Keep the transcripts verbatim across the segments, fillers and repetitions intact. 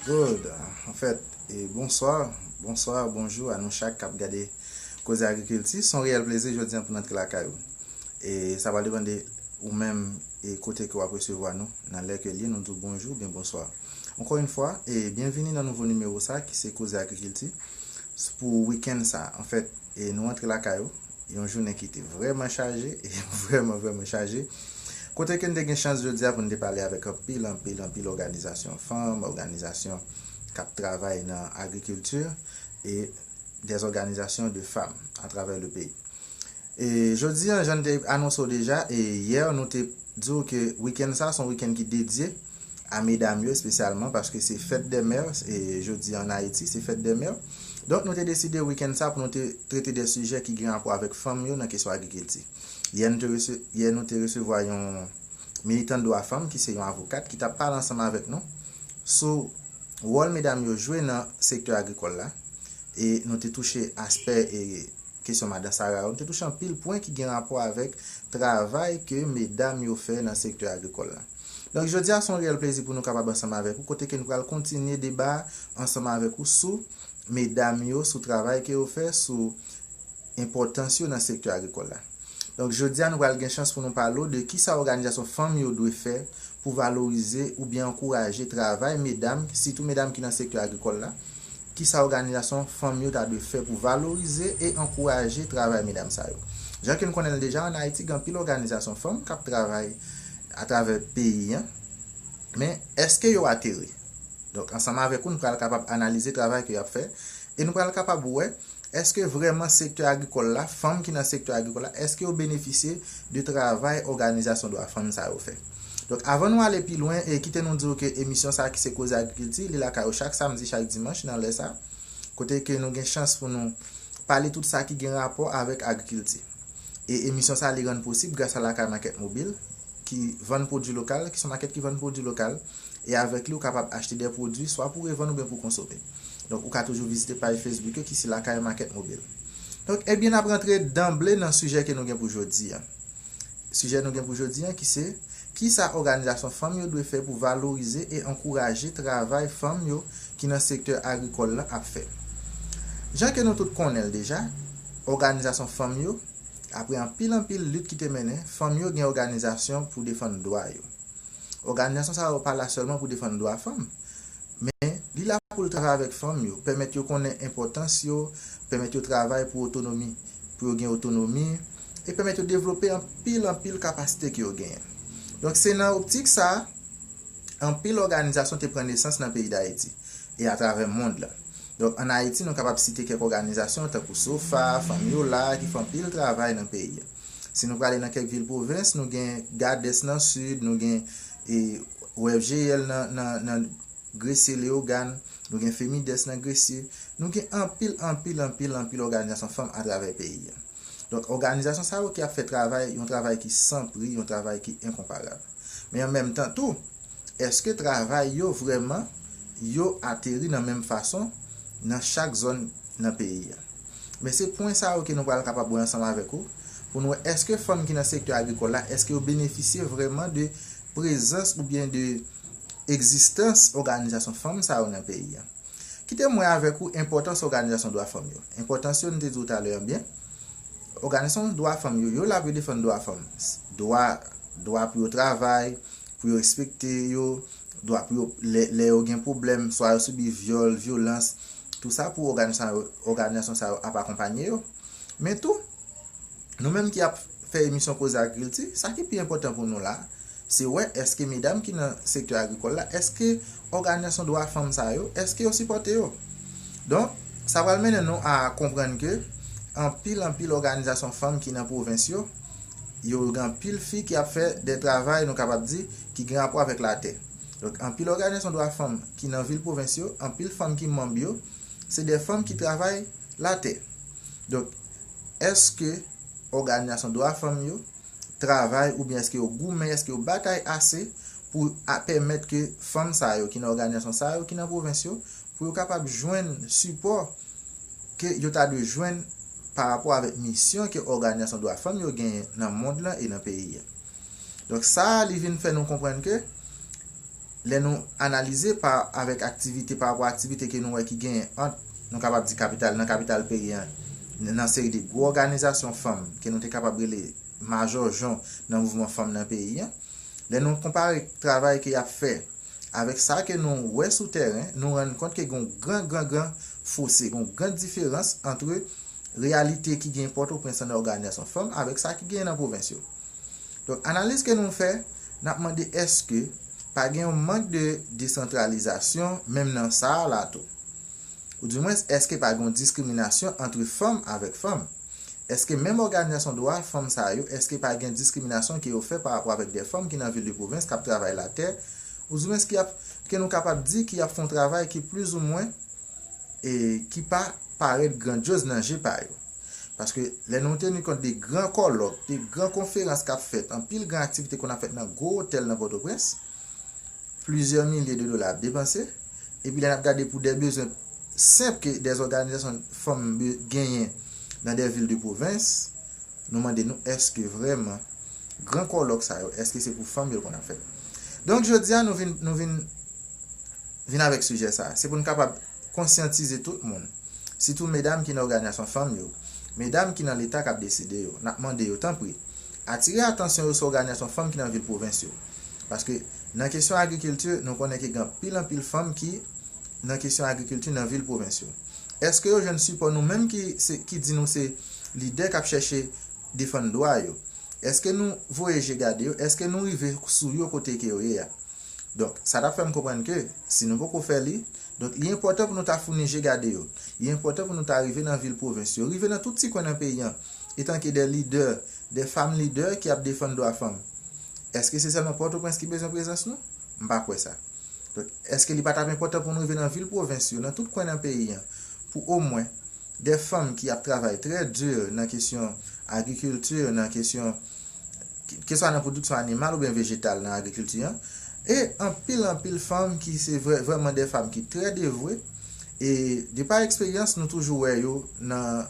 Good. Anfèt, e bonswa, bonswa, bonjou a nou chak k ap gade Koze Agrikilti. Se yon reyèl plezi jodi a pou n antre lakay ou. E sa pral depann de ou menm e kote ke w ap resevwa nou, nan lè ke l ye, nou di w bonjou oubyen bonswa. Ankò yon fwa, e byenvini nan nouvo nimewo sa ki se Koze Agrikilti. Pou wikenn sa, anfèt, e nou antre lakay ou, yon jounen ki te vrèman chaje, e vrèman, vrèman chaje. Kote ke n te gen chans jodi a pou n te pale avèk anpil, anpil, anpil òganizasyon fanm, òganizasyon k ap travay nan agrikilti e des organisations de femmes à travers le pays. E jodi a, jan n te anonse w deja, e yè nou te di w ke wikenn sa se yon wikenn ki dedye a medam yo espesyalman, paske se fèt dè mè, e jodi a ann Ayiti, se fèt dè mè. Donk, nou te deside wikenn sa pou nou te trete de sijè ki gen rapò avèk fanm yo nan kesyon agrikilti. Yè nou te rese-, yè nou te resevwa yon militant dwa fanm ki se yon avokat ki t ap pale ansanm avèk nou sou wòl medam yo jwe nan sektè agrikòl la. E nou te touche aspè e kesyon madan Sara yo, nou te touche anpil pwen ki gen rapò avèk travay ke medam yo fè nan sektè agrikòl la. Donk, jodi a se yon reyèl plezi pou nou kapab ansanm avèk ou, kote ke nou pral kontinye deba ansanm avèk ou sou medam yo, sou travay ke yo fè, sou enpòtans yo nan sektè agrikòl la. Donk, jodi a, nou pral gen chans pou nou pale w de kisa òganizasyon fanm yo dwe fè pou valorize oubyen ankouraje travay medam, sitou medam ki nan sektè agrikòl la. Kisa òganizasyon fanm yo ta dwe fè pou valorize e ankouraje travay medam sa yo? Jan ke n konnen l deja, ann Ayiti, gen anpil òganizasyon fanm k ap travay atravè peyi an. Men, èske yo atere? Donk, ansanm avèk ou, nou pral kapab analize travay ke y ap fè e nou pral kapab wè èske vrèman sektè agrikòl la, fanm ki nan sektè agrikòl la, èske yo benefisye de travay òganizasyon dwa fanm sa yo fè? Donk, avan nou ale pi lwen, e kite nou di w ke emisyon sa a ki se Koze Agrikilti, li lakay ou chak samdi, chak dimanch nan lè sa a, kote ke nou gen chans pou nou pale tout sa ki gen rapò avèk agrikilti. E emisyon sa a, li rann posib gras a Lakay Makèt Mobil, ki vann pwodui lokal, ki se yon makèt ki vann pwodui lokal, e avèk li, ou kapab achte de pwodui, swa pou revann oubyen pou konsome. Donk, ou ka toujou vizite paj Facebook yo ki se Lakay Makèt Mobil. Donk, ebyen, n ap rantre danble nan sijè ke nou gen pou jodi a. Sijè nou gen pou jodi a ki se, kisa òganizasyon fanm yo dwe fè pou valorize e ankouraje travay fanm yo ki nan sektè agrikòl la ap fè? Jan ke nou tout konnen l deja, òganizasyon fanm yo, apre anpil, anpil lit ki te mennen, fanm yo gen òganizasyon pou defann dwa yo. Òganizasyon sa yo pa la sèlman pou defann dwa fanm, men li la pou l travay avèk fanm yo, pèmèt yo konnen enpòtans yo, pèmèt yo travay pou otonomi, pou yo gen otonomi, e pèmèt yo devlope anpil, anpil kapasite ke yo genyen. Donk, se nan optik sa a, anpil òganizasyon te pran nesans nan peyi Dayiti e atravè mond lan. Donk, ann Ayiti, nou kapab site kèk òganizasyon tankou SOFA, Fanm Yo La, ki fè anpil travay nan peyi a. Si nou prale nan kèk vil pwovens, nou gen GADES nan Sid, nou gen e, O F G L nan, nan, nan Gresye, Leyogàn, nou gen FEMIDES nan Gresye, nou gen anpil, anpil, anpil, anpil òganizasyon fanm atravè peyi a. Donk, òganizasyon sa yo ki ap fè travay, yon travay ki san pri, yon travay ki enkonparab. Men an menm tan tou, èske travay yo vrèman, yo ateri nan menm fason nan chak zòn nan peyi a? Men se pwen sa yo ke nou pral kapab wè ansanm avèk ou, pou nou wè èske fanm ki nan sektè agrikòl la, èske yo benefisye vrèman de prezans oubyen de egzistans òganizasyon fanm sa yo nan peyi a. Kite m wè avèk ou enpòtans òganizasyon dwa fanm yo. Enpòtans yo, nou te di w talè a byen. Òganizasyon dwa fanm yo, yo la pou yo defann dwa fanm. Dwa, dwa pou yo travay, pou yo respekte yo, dwa pou yo, lè, lè yo gen pwoblèm, swa yo sibi vyòl, vyolans, tou sa pou òganizasyon, òganizasyon sa yo ap akonpanye yo. Men tou, nou menm ki ap fè emisyon Koze Agrikilti, sa ki pi enpòtan pou nou la, se wè èske medam ki nan sektè agrikòl la, èske òganizasyon dwa fanm sa yo, èske yo sipòte yo? Donk, sa pral mennen nou a konprann ke anpil, anpil òganizasyon fanm ki nan pwovens yo, yo gen anpil fi ki ap fè de travay, nou kapab di, ki gen rapò avèk latè. Donk, anpil òganizasyon dwa fanm ki nan vil pwovens yo, anpil fanm ki manm yo, se de fanm ki travay latè. Donk, èske òganizasyon dwa fanm yo travay oubyen èske yo goumen, èske yo batay ase pou a, pèmèt ke fanm sa yo ki nan òganizasyon sa yo ki nan pwovens yo, pou yo kapab jwenn sipò ke yo ta dwe jwenn pa rapò avèk misyon ke òganizasyon dwa fanm yo genyen nan mond lan e nan peyi a. Donk, sa a, li vin fè nou konprann ke Lè nou analize pa avèk aktivite, pa rapò aktivite ke nou wè ki genyen ant, nou kapab di, kapital, nan kapital peyi an, nan seri de gwo òganizasyon fanm ke nou te kapab rele majòjon nan mouvman fanm nan peyi an, lè nou konpare travay ke y ap fè avèk sa ke nou wè sou tèren, nou rann kont ke gen yon gran, gran, gran fose, gen yon gran diferans ant reyalite ki gen Pòtoprens nan òganizasyon fanm avèk sa ki gen nan pwovens yo. Donk, analiz ke nou fè, n ap mande èske pa gen yon mank de desantralizasyon menm nan sa a la tou? Oudimwens, èske pa gen yon diskriminasyon ant fanm avèk fanm? Èske menm òganizasyon dwa fanm sa yo, èske pa gen diskriminasyon ke yo fè pa rapò avèk de fanm ki nan vil de pwovens k ap travay latè, oudimwens ki ap, ke nou kapab di ki ap fè yon travay ki plizoumwen e ki pa parèt grandyoz nan je pa yo? Paske lè nou teni kont de gran kòlòk, de gran konferans k ap fèt, anpil gran aktivite konn ap fèt nan gwo otèl nan Pòtoprens, plizyè milye de dola ap depanse, epi lè n ap gade pou de bezwen senp ke de òganizasyon fanm be- genyen nan de vil de pwovens, nou mande nou èske vrèman gran kòlòk sa yo, èske se pou fanm yo l konn ap fèt? Donk, jodi a, nou vin, nou vin, vin avèk sijè sa a. Se pou n kapab konsyantize tout moun, sitou medam ki nan òganizasyon fanm yo, medam ki nan Leta k ap deside yo. N ap mande yo, tanpri, atire atansyon yo sou òganizasyon fanm ki nan vil pwovens yo. Paske nan kesyon agrikilti, nou konnen ke gen anpil, anpil fanm ki nan kesyon agrikilti nan vil pwovens yo. Èske yo jwenn sipò nou menm ki, se, ki di nou se lidè k ap chèche defann dwa yo? Èske nou voye je gade yo? Èske nou rive sou yo kote ke yo ye a? Donk, sa t ap fè m konprann ke si nou poko fè li, donk, li enpòtan pou nou ta founi je gade yo. Li enpòtan pou nou ta rive nan vil pwovens yo, rive nan tout ti kwen nan peyi an, etanke de lidè, de fanm lidè ki ap defann dwa fanm. Èske se sèlman Pòtoprens ki bezwen prezans nou? M pa kwè sa. Donk, èske li pa t ap enpòtan pou nou rive nan vil pwovens yo, nan tout kwen nan peyi an, pou omwen de fanm ki ap travay trè di nan kesyon agrikilti, nan kesyon, keswa nan pwodiksyon animal oubyen vejetal nan agrikilti an, e anpil, anpil fanm ki se vrè, vrèman de fanm ki trè devwe, e de pa eksperyans, nou toujou wè yo nan,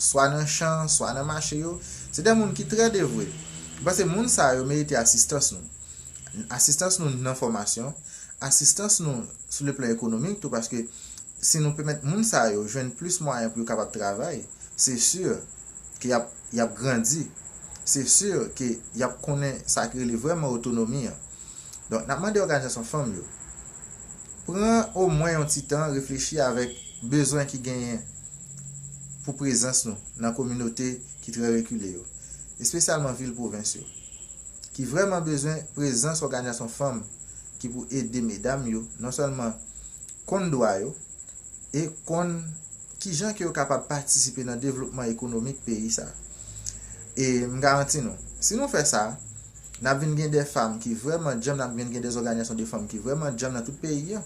swa nan chan, swa nan mache yo, se de moun ki trè devwe. M panse moun sa yo merite asistans nou. Asistans nou nan fòmasyon, asistans nou sou le plan ekonomik tou, paske si nou pèmèt moun sa yo jwenn plis mwayen pou yo kapab travay, se si ke y ap, y ap grandi, se si ke y ap konnen sa ki rele vrèman otonomi an. Donk, n ap mande òganizasyon fanm yo, pran omwen yon ti tan reflechi avèk bezwen ki genyen pou prezans nou nan kominote ki trè rekile yo, espesyalman vil pwovens yo, ki vrèman bezwen prezans òganizasyon fanm ki pou ede medam yo non sèlman konn dwa yo, e konn kijan ke yo kapab patisipe nan devlopman ekonomik peyi sa. E m garanti nou, si nou fè sa, n ap vin gen de fanm ki vrèman djanm, n ap vin gen de òganizasyon de fanm ki vrèman djanm nan tout peyi an.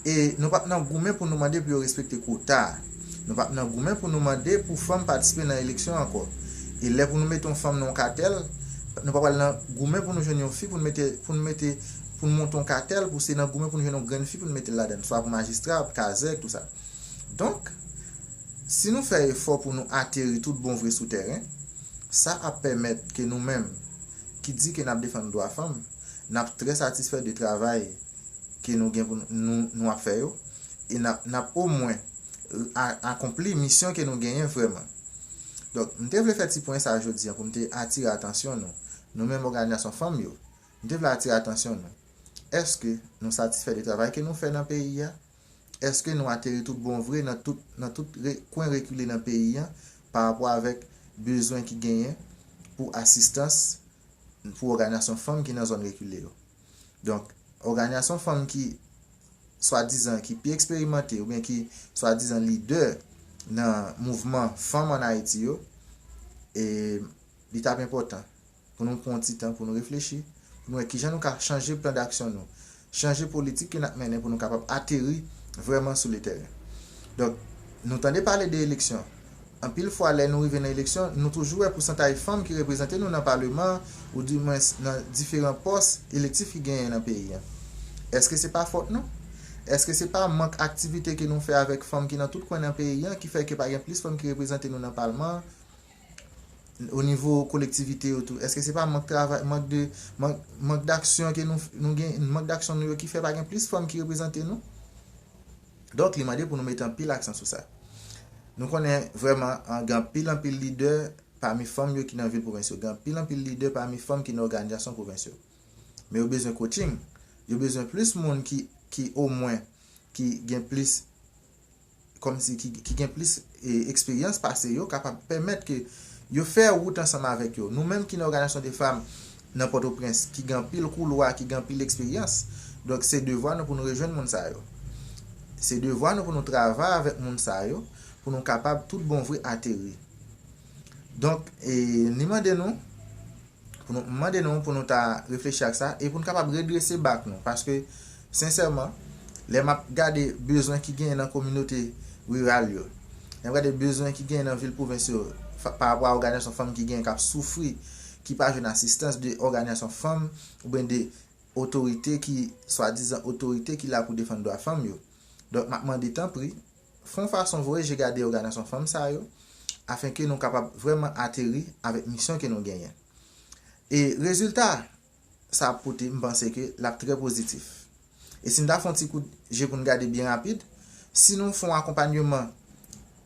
E nou p ap nan goumen pou nou mande pou yo respekte kota a. Nou p ap nan goumen pou nou mande pou fanm patisipe nan eleksyon ankò. E lè pou nou mete yon fanm nan yon katèl, nou pa pral nan goumen pou nou jwenn yon fi pou nou mete, pou nou mete, pou nou monte yon katèl, pou se nan goumen pou nou jwenn yon grenn fi pou nou mete l ladan l, swa pou majistra, pou kazèk, tou sa. Donk, si nou fè efò pou nou ateri tout bon vre sou tèren, sa ap pèmèt ke nou menm, ki di ke n ap defann dwa fanm, n ap trè satisfè de travay ke nou gen pou nou, nou, nou ap fè yo, e n ap, n ap omwen a- akonpli misyon ke nou genyen vrèman. Donk, m te vle fè ti pwen sa a jodi an pou m te atire atansyon nou, nou menm òganizasyon fanm yo, m te vle atire atansyon nou. Èske nou satisfè de travay ke nou fè nan peyi a? Èske nou ateri tout bon vre nan tout, nan tout re- kwen rekile nan peyi an pa rapò avèk bezwen ki genyen pou asistans pou òganizasyon fanm ki nan zòn rekile yo? Donk, òganizasyon fanm ki swadizan ki pi eksperimante oubyen ki swadizan lidè nan mouvman fanm ann Ayiti yo, e li t ap enpòtan pou nou pran yon ti tan pou nou reflechi, pou nou wè kijan nou ka chanje plan d'aksyon nou, chanje politik ke n ap mennen pou nou kapab ateri vrèman sou le tèren. Donk, nou tande pale de eleksyon. Anpil fwa, lè nou rive nan eleksyon, nou toujou wè pousantaj fanm ki reprezante nou nan paleman an, oudimwens nan diferan pòs elektif ki genyen nan peyi an. Èske se pa fòt nou? Èske se pa mank aktivite ke nou fè avèk fanm ki nan tout kwen nan peyi an ki fè ke pa gen plis fanm ki reprezante nou nan palman an? o nivo kolektivite yo tou? Èske se pa mank travay, mank de, mank, mank d'aksyon ke nou, nou gen, mank d'aksyon nou yo ki fè pa gen plis fanm ki reprezante nou? Donk, li mande pou nou mete anpil aksan sou sa. Nou konnen vrèman, an, gen anpil, anpil lidè pami fanm yo ki nan vil pwovens yo. Gen anpil, anpil lidè pami fanm ki nan òganizasyon pwovens yo. Men yo bezwen coaching. Yo bezwen plis moun ki, ki omwen, ki gen plis, kòmsi ki, ki gen plis, e, eksperyans pase yo, kapab pèmèt ke yo fè wout ansanm avèk yo. Nou menm ki nan òganizasyon de fanm nan Pòtoprens, ki gen anpil koulwa, ki gen anpil eksperyans, donk se devwa nou pou nou rejwenn moun sa yo. Se devwa nou pou nou travay avèk moun sa yo, pou nou kapab tout bon vre ateri. Donk, e, li mande nou, pou nou, mande nou pou nou ta reflechi ak sa, e pou nou kapab redrese bak nou, paske, sensèman, lè m ap gade bezwen ki genyen nan kominote riral yo, lè m gade bezwen ki genyen nan vil pwovens yo, fa-, pa rapò a òganizasyon fanm ki genyen k ap soufri, ki pa jwenn asistans de òganizasyon fanm, oubyen de otorite ki, swadizan otorite ki la pou defann dwa fanm yo. Donk, m ap mande tanpri, fè yon fason voye je gade òganizasyon fanm sa yo, afenke nou kapab vrèman ateri avèk misyon ke nou genyen. E rezilta sa ap pote, m panse ke l ap trè pozitif. E si n ta fè yon ti kout je pou n gade byen rapid, si nou fè yon akonpanyeman,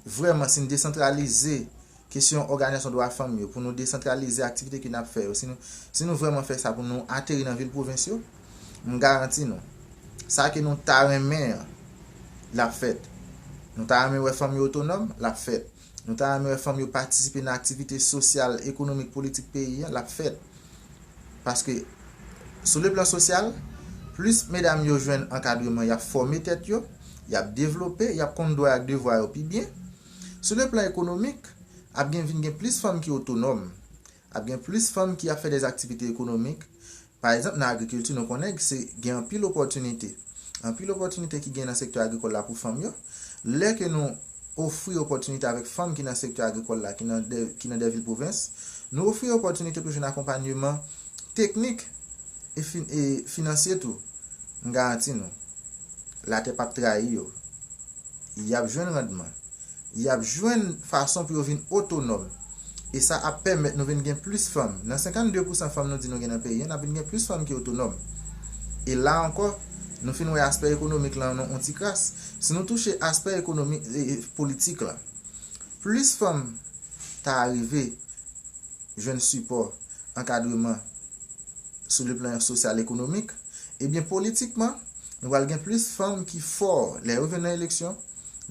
vrèman, si n desantralize kesyon òganizasyon dwa fanm yo, pou nou desantralize aktivite ke n ap fè yo, si nou, si nou vrèman fè sa pou nou ateri nan vil pwovens yo, m garanti nou, sa ke nou ta renmen an, l ap fèt. Nou ta renmen wè fanm yo otonòm, l ap fèt. Nou ta renmen wè fanm yo patisipe nan aktivite sosyal, ekonomik, politik peyi an, l ap fèt. Paske, sou le plan sosyal, plis medam yo jwenn ankadreman, y ap fòme tèt yo, y ap devlope, y ap konn dwa ak devwa yo pi byen. Sou le plan ekonomik, ap gen, vin gen plis fanm ki otonòm. Ap gen plis fanm ki ap fè de aktivite ekonomik. Pa egzanp, nan agrikilti, nou konnen se gen anpil opòtinite. Anpil opòtinite ki gen nan sektè agrikòl la pou fanm yo. Lè ke nou ofri opòtinite avèk fanm ki nan sektè agrikòl la, ki nan de, ki nan de vil pwovens, nou ofri opòtinite pou jwenn akonpanyeman teknik e, fin, e finansye tou. M garanti nou, latè p ap trayi yo. Y ap jwenn randman. Y ap jwenn fason pou yo vin otonòm. E sa ap pèmèt nou vin gen plis fanm. Nan senkannde pousan fanm nou di nou gen nan peyi an, n ap vin gen plis fanm ki otonòm. E la ankò, nou fin wè aspè ekonomik lan nan yon ti kras. Si nou touche aspè ekonomik, e, e, politik la, plis fanm ta rive jwenn sipò, ankadreman sou le plan sosyal ekonomik, ebyen politikman, nou pral gen plis fanm ki fò lè yo vin nan eleksyon.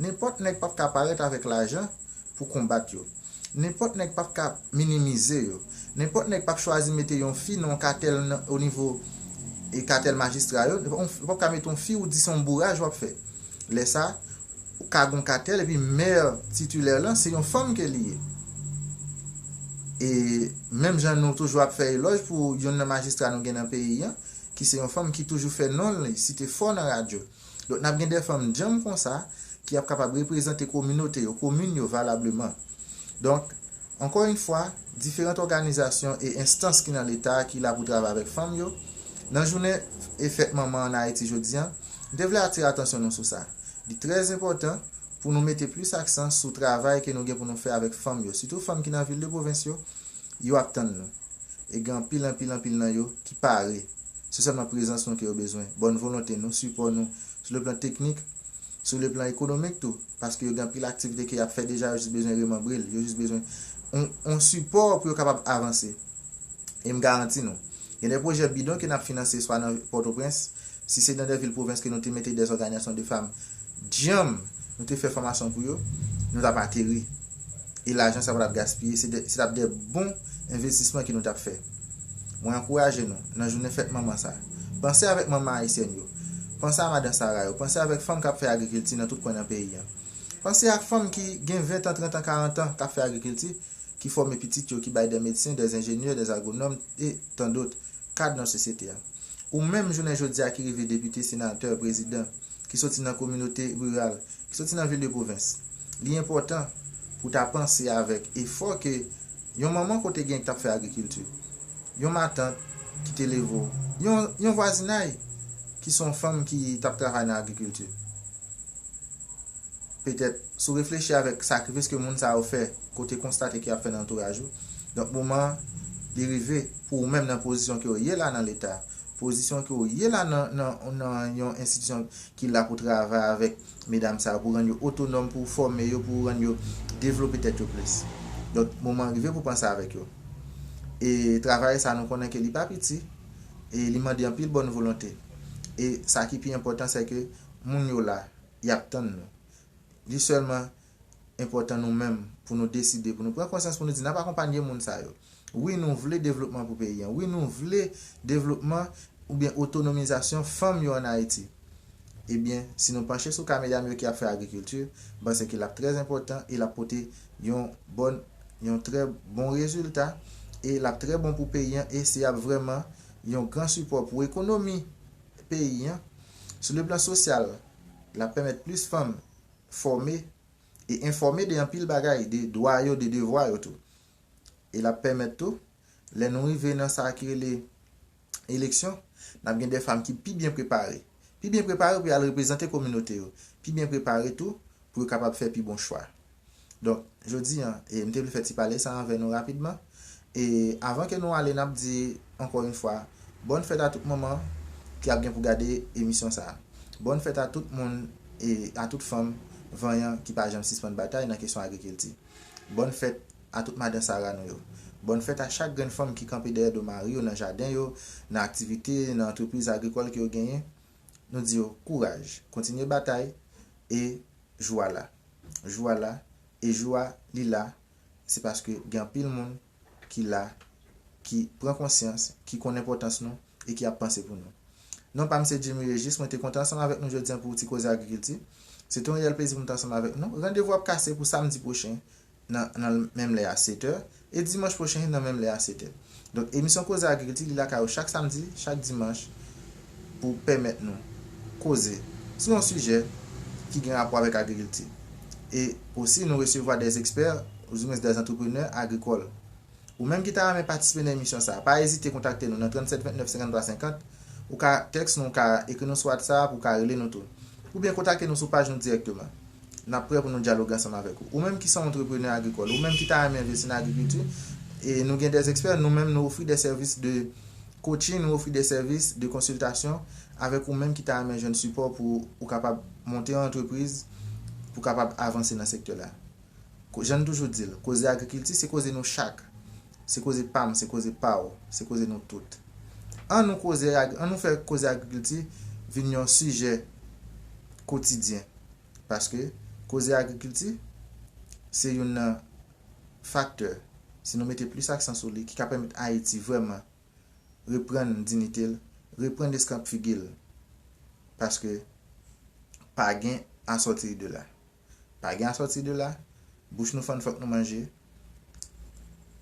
Nenpòt nèg p ap ka parèt avèk lajan pou konbat yo. Nenpòt nèg p ap ka minimize yo. Nenpòt nèg p ap chwazi mete yon fi nan yon katèl nan, o nivo e katèl majistra yo. Ou p ap ka mete yon fi ou di se yon bouraj w ap fè. Lè sa, ou ka gon katèl epi mè titilè lan se yon fanm ke li ye. E menm jan nou toujou ap fè elòj pou youn nan majistra nou gen nan peyi an, ki se yon fanm ki toujou fè non li site fò nan radyo. Donk, n ap gen de fanm djanm konsa ki ap kapab reprezante kominote yo, komin yo valableman. Donk, ankò yon fwa, diferan òganizasyon e enstans ki nan Leta ki la pou travay avèk fanm yo, nan jounen e fèt manman ann Ayiti jodi a, m te vle atire atansyon nou sou sa. Li trè enpòtan pou nou mete plis aksan sou travay ke nou gen pou nou fè avèk fanm yo, sitou fanm ki nan vil de pwovens yo, yo ap tann nou. E gen anpil, anpil, anpil nan yo ki pare. Se sèlman prezans nou ke yo bezwen, bòn volonte nou, sipò nou, sou le plan teknik, sou le plan ekonomik tou, paske yo gen anpil aktivite ke y ap fè deja, yo jis bezwen remanbre l, yo jis bezwen yon, yon sipò pou yo kapab avanse. E m garanti nou, gen de pwojè bidon ke n ap finanse swa nan Pòtoprens, si se nan de vil pwovens ke nou te mete de òganizasyon de fanm djanm, nou te fè fòmasyon pou yo, nou t ap ateri. E lajan sa pa t ap gaspiye, se de, se t ap de bon envestisman ke nou t ap fè. Mwen ankouraje nou, nan jounen fèt manman sa, panse avèk manman ayisyèn yo, panse a madan Sara yo, panse avèk fanm k ap fè agrikilti nan tout kwen nan peyi an. Panse ak fanm ki gen ven tan, trant an, karant an, k ap fè agrikilti, ki fòme pitit yo, ki bay de medsen, de enjenyè, de agwonòm, e tan dòt kad nan sosyete a. Ou menm jounen jodi a ki rive depite, senatè, prezidan, ki soti nan kominote riral, ki soti nan vil de pwovens. Li enpòtan pou ta panse avèk efò ke yon manman kote gen k t ap fè agrikilti, yon matant ki te leve w, yon, yon vwazinay ki se yon fanm ki t ap travay nan agrikilti. Petèt, si w reflechi avèk sakrifis ke moun sa yo fè, ke w te konstate ke y ap fè nan antouraj ou, Donk, moman an, li rive pou ou menm nan pozisyon ke w ye la nan Leta, pozisyon ke w ye la nan, nan, nan yon enstitisyon ki la pou travay avèk medam sa yo, pou rann yo otonòm, pou fòme yo, pou rann yo devlope tèt yo plis. Donk, moman an rive pou panse avèk yo. E travay sa, nou konnen ke li pa piti, e li mande anpil bòn volonte. E sa ki pi enpòtan, se ke moun yo la, y ap tann nou. Li sèlman enpòtan nou menm pou nou deside, pou nou pran konsyans, pou nou di n ap akonpanye moun sa yo. Wi, nou vle devlopman pou peyi an. Wi, nou vle devlopman oubyen otonomizasyon fanm yo ann Ayiti. Ebyen, si nou panche sou ka medam yo ki ap fè agrikilti, m panse ke l ap trè enpòtan e l ap pote yon bòn, yon trè bon rezilta e l ap trè bon pou peyi an e se ap vrèman yon gran sipò pou ekonomi peyi an. Sou le plan sosyal, l ap pèmèt plis fanm fòme e enfòme de anpil bagay, de dwa yo, de devwa yo tou. E l ap pèmèt tou, lè nou rive nan sa ki rele eleksyon, n ap gen de fanm ki pi byen prepare. Pi byen prepare pou y al reprezante kominote yo. Pi byen prepare tou pou yo kapab fè pi bon chwa. Donk, jodi a, e m te vle fè ti pale sa avè nou rapidman. E avan ke nou ale, n ap di, ankò yon fwa, bòn fèt a tout manman ki ap gen pou gade emisyon sa a. Bòn fèt a tout moun e a tout fanm vanyan ki pa janm sispann batay nan kesyon agrikilti. Bòn fèt a tout madan Sara nou yo. Bòn fèt a chak grenn fanm ki kanpe dèyè do mari yo nan jaden yo, nan aktivite, nan antrepriz agrikòl ke yo genyen. Nou di yo kouraj, kontinye batay e jou a la. Jou a la, e jou a li la, se paske gen anpil moun ki la, ki pran konsyans, ki konn enpòtans nou e ki ap panse pou nou. Non pa m se Jimmy Régis, mwen te kontan ansanm avèk nou jodi a pou ti koze agrikilti. Se te yon reyèl plezi pou m te ansanm avèk nou. Randevou ap kase pou samdi pwochen nan, nan menm lè a, sèt è, e dimanch pwochen nan menm lè a, sèt è. Donk, emisyon Koze Agrikilti, li lakay ou chak samdi, chak dimanch, pou pèmèt nou koze sou yon sijè ki gen rapò avèk agrikilti. E osi, nou resevwa de ekspè, oudimwens de antreprenè agrikòl. Ou menm ki ta renmen patisipe nan emisyon sa a, pa ezite kontakte nou nan tranntsèt vennnèf senkanntwa senkant. Ou ka tèks nou, ou ka ekri nou sou WhatsApp, ou ka rele nou tou. Oubyen kontakte nou sou paj nou dirèkteman. N ap prè pou nou dyaloge ansanm avèk ou. Ou menm ki se yon antreprenè agrikòl, ou menm ki ta renmen envesti nan agrikilti, e nou gen de ekspè, nou menm nou ofri de sèvis de coaching, nou ofri de sèvis de konsiltasyon avèk ou menm ki ta renmen jwenn sipò pou ou kapab monte yon antrepriz, pou kapab avanse nan sektè la. Ko-, jan n toujou di l, koze agrikilti se koze nou chak. Se koze pa m, se koze pa w, se koze nou tout. An nou koze ag-, an nou fè koze agrikilti vin yon sijè kotidyen. Paske koze agrikilti se youn nan faktè, si nou mete plis aksan sou li, ki ka pèmèt Ayiti vrèman reprann diyite l, reprann eskanp figi l. Paske pa gen asòti de la. Pa gen asòti de la. Bouch nou fann, fòk nou manje.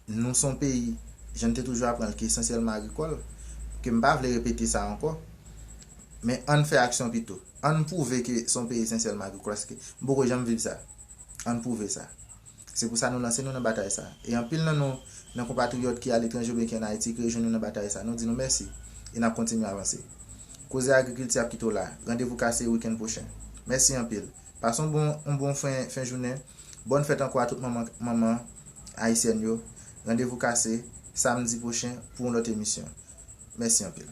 Nou se yon peyi, jan n te toujou aprann l, ki esansyèlman agrikòl, ke m pa vle repete sa ankò, men ann fè aksyon pito. Ann pwouve ke se yon peyi esansyèlman agrikòl, paske m poko janm viv sa. Ann pwouve sa. Se pou sa nou lanse nou nan batay sa. E anpil nan nou, nan konpatriyòt ki aletranje oubyen ki ann Ayiti, ki rejwenn nou nan batay sa, nou di nou mèsi. E n ap kontinye avanse. Koze Agrikilti ap kite w la. Randevou kase wikenn pwochen. Mèsi anpil. Pase yon bon, yon bon fen, fen jounen. Bòn fèt ankò a tout manman, manman ayisyèn yo. Randevou kase samdi pwochen pou yon lòt emisyon. Mèsi anpil.